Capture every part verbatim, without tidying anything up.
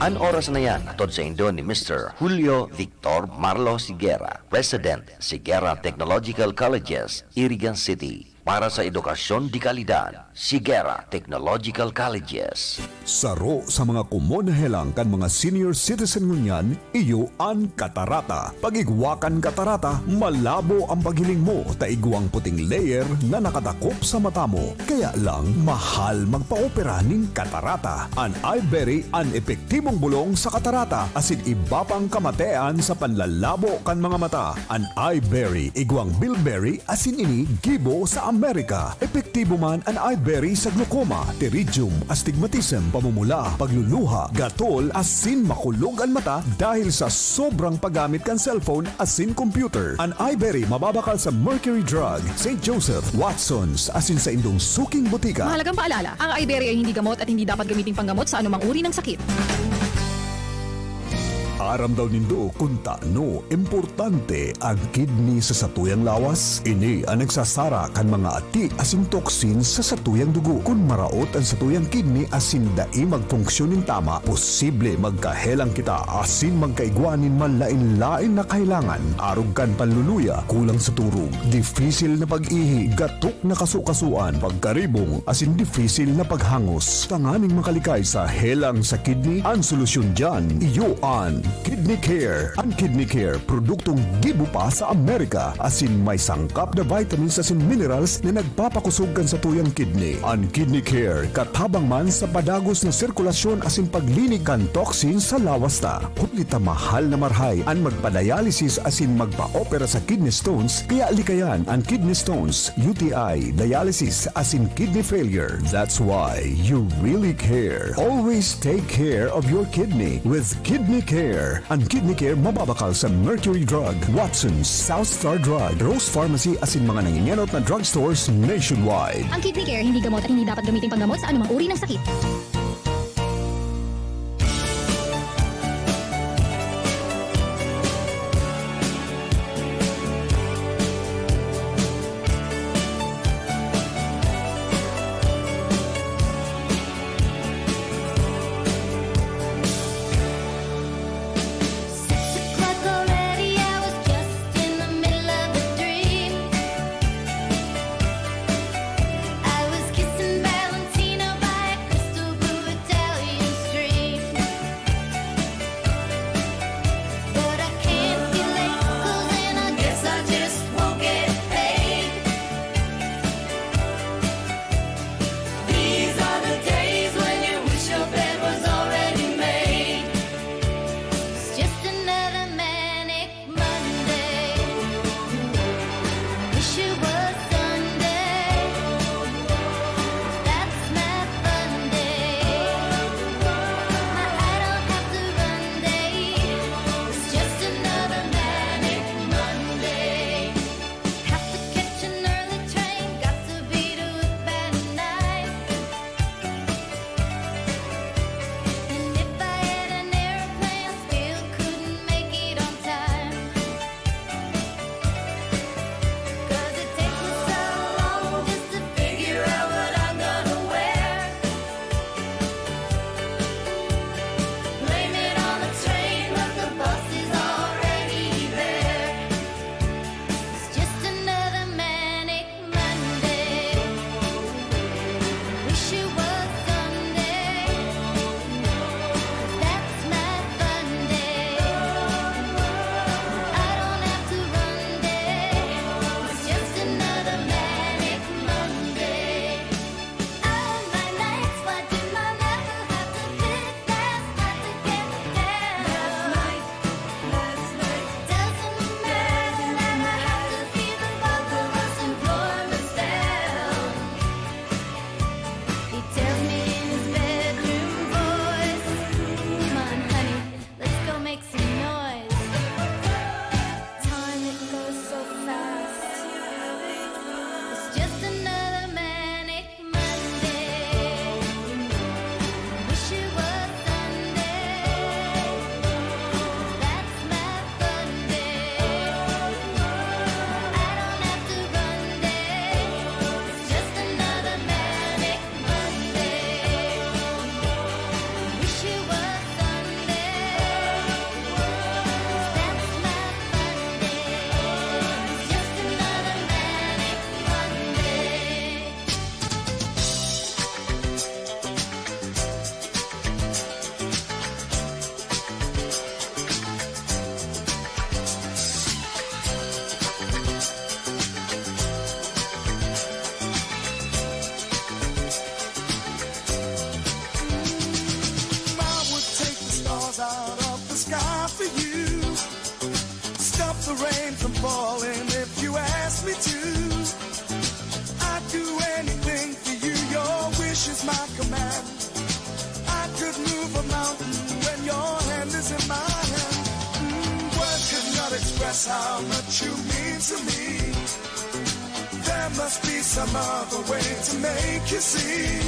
An oras na yan, hatod saindo ni Mister Julio Victor Marlo Sigera, President, Sigera Technological Colleges, Irigan City, para sa edukasyon de kalidad. Sigera Technological Colleges. Saro sa mga komon na helang kan mga senior citizen ngunyan, iyo an katarata. Pag-igwa kan katarata, malabo an paghiling mo ta igwang puting layer na nakadakop sa mata mo. Kaya lang, mahal magpaopera nin katarata. An Eyeberry an epektibong bolong sa katarata asin iba pang kamatean sa panlalabo kan mga mata. An Eyeberry, igwang bilberry, asin ini gibo sa Amerika. Epektibo man an Eyeberry sa glaucoma, pterygium, astigmatism, pamumula, pagluluha, gatol, asin makulog an mata dahil sa sobrang paggamit kan cellphone asin computer. An Eyeberry mababakal sa Mercury Drug, Saint Joseph, Watsons, asin saindong suking botika. Mahalagang paalala, ang Eyeberry ay hindi gamot at hindi dapat gamiting panggamot sa anumang uri ng sakit. Aram daw nindo kun tano importante an kidney sa satuyang lawas? Ini an nagsasara kan mga ati asin toxin sa satuyang dugo. Kun maraot an satuyang kidney asin dai magfunksyon nin tama, posible magkahelang kita asin magkaigwa nin manlaen-laen na kahelangan, arog kan panluluya, kulang sa turog, difisil na pag-ihi, gatok na kasukasuan, pagkaribong, asin difisil na paghangos. Tanganing makalikay sa helang sa kidney, an solusyon diyan, iyo an Kidney Care. An Kidney Care, produktong gibo pa sa Amerika, asin may sangkap na vitamins asin minerals na nagpapakosog kan satuyang kidney. An Kidney Care, katabang man sa padagos na sirkulasyon asin paglinig kan toxin sa lawas ta. Huli ta mahal na marahay an magpa-dialysis asin magpa-opera sa kidney stones, kaya likayan an kidney stones, U T I, dialysis, asin kidney failure. That's why you really care. Always take care of your kidney with Kidney Care. An Kidney Care mababakal sa Mercury Drug, Watsons, South Star Drug, Rose Pharmacy asin mga nangingenot na drugstores nationwide. Ang Kidney Care hindi gamot at hindi dapat gamitin panggamot sa anumang uri ng sakit. Six o'clock already, I was just in the middle of a dream. I was kissing Valentino by a crystal blue The rain from falling if you ask me to. I'd do anything for you, your wish is my command. I could move a mountain when your hand is in my hand. Mm, words could not express how much you mean to me. There must be some other way to make you see.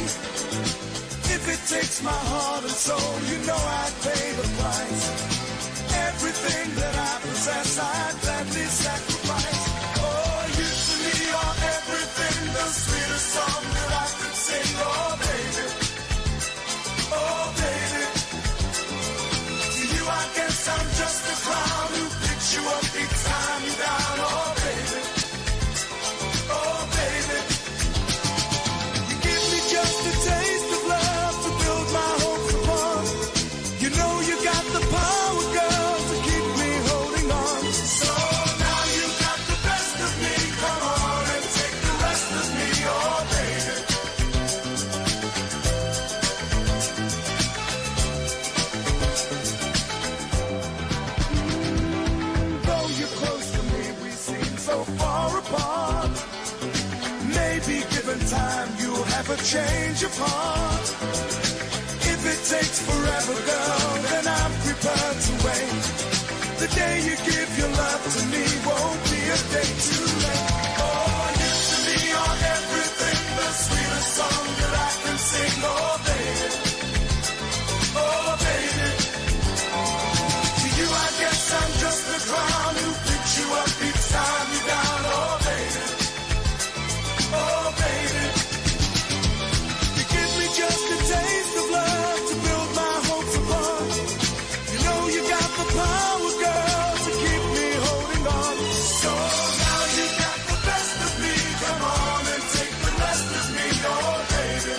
If it takes my heart and soul, you know I'd pay the price. Everything that I possess, I'd gladly sacrifice. Oh, you to me are everything, the sweetest song that I could sing. Oh, baby. Oh, baby. To you, I guess I'm just a clown who picks you up each time you're down. Oh, baby. Oh, baby. You give me just a taste of love to build my hopes upon. You know you got the power, girl, to keep me holding on. So now you got the best of me. Come on and take the rest of me, oh, baby. Though you're close to me, we seem so far apart. Maybe given time, you'll have a change of heart. If it takes forever, girl, then I'm prepared to wait. The day you give your love to me won't be a day too late. Oh, you to me are everything, the sweetest song that I can sing. Oh, baby. Oh, baby. To you, I guess I'm just a clown who picks you up each time you're down. Oh, baby. Oh, baby. You give me just a taste of love to build my hopes upon. You know you got the power, girl, to keep me holding on. So now you got the best of me. Come on and take the rest of me, oh, baby.